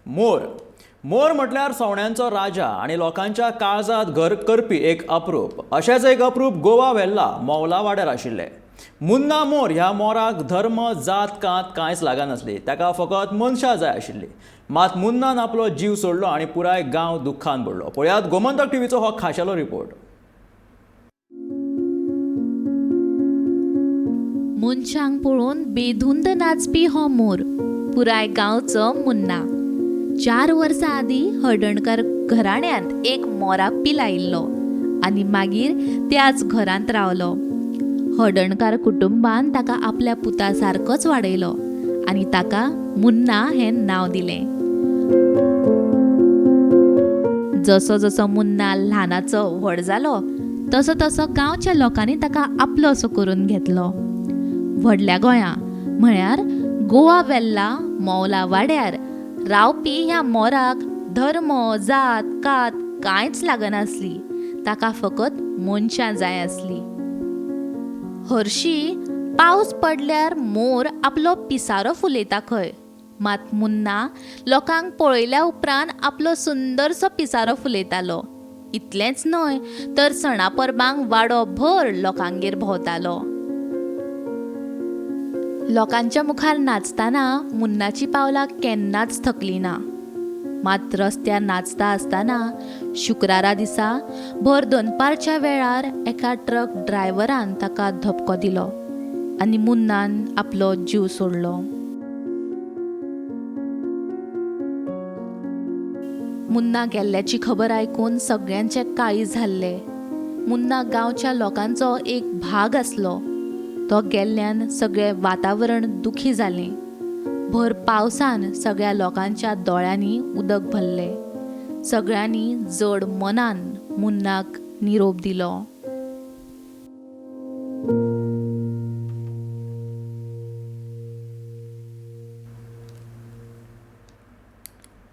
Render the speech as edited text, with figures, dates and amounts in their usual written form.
मोर. मोर म्हटल्यार सवण्यांचो राजा आनी लोकांच्या काळजांत घर करपी एक अप्रूप. अशेंच एक अप्रूप गोवा वेल्ला मोवला वाड्यार आशिल्लें. मुन्ना मोर ह्या मोराक धर्म, जात, कात कांयच लागनासली. ताका फकत मनशां जाय आशिल्ली. मात मुन्नान आपलो जीव सोडलो आनी पुराय गांव दुख्खान बुडलो. पळयात गोमंतक टीव्हीचो हो खाशेलो रिपोर्ट. मनशांक पळोवन बेधुंद नाचपी हो मोर पुराय गांवचो मुन्ना. 4 वर्सां आदीं हळदणकर घराण्यांत एक मोराक पील आयिल्लो आनी मागीर त्याच घरांत रावलो. हळदणकार कुटुंबान ताका आपल्या पुता सारकोच वाडयलो आनी ताका मुन्ना हें नांव दिलें. जसो जसो मुन्ना ल्हानाचो व्हड जालो तसो तसो गांवच्या लोकांनी ताका आपलो असो करून घेतलो. व्हडल्या गोंया म्हळ्यार गोवा वेल्ला मोवला वाड्यार रावपी ह्या मोराक धर्म, जात, कात कांयच लागनासली. ताका फकत मनशां जाय आसली. हरशी पावस पडल्यार मोर आपलो पिसारो फुलयता खंय, मात मुन्ना लोकांक पळयल्या उपरांत आपलो सुंदरसो पिसारो फुलयतालो. इतलेंच न्हय तर सणा परबांक वाडो भर लोकांगेर भोंवतालो. लोकांच्या मुखार नाचतना मुन्नाची पावलां केन्नाच थकली ना. मात रस्त्यार नाचता आसतना शुक्रारा दिसा भर दनपारच्या वेळार एका ट्रक ड्रायव्हरान ताका धपको दिलो आनी मुन्नान आपलो जीव सोडलो. मुन्ना गेल्ल्याची खबर आयकून सगळ्यांचे काळीज हाल्लें. मुन्ना गांवच्या लोकांचो एक भाग आसलो. तो गेल्ल्यान सगळें वातावरण दुखी जालें. भर पावसान सगळ्या लोकांच्या दोळ्यांनी उदक भरलें. सगळ्यांनी जड मनान मुन्नाक निरोप दिलो.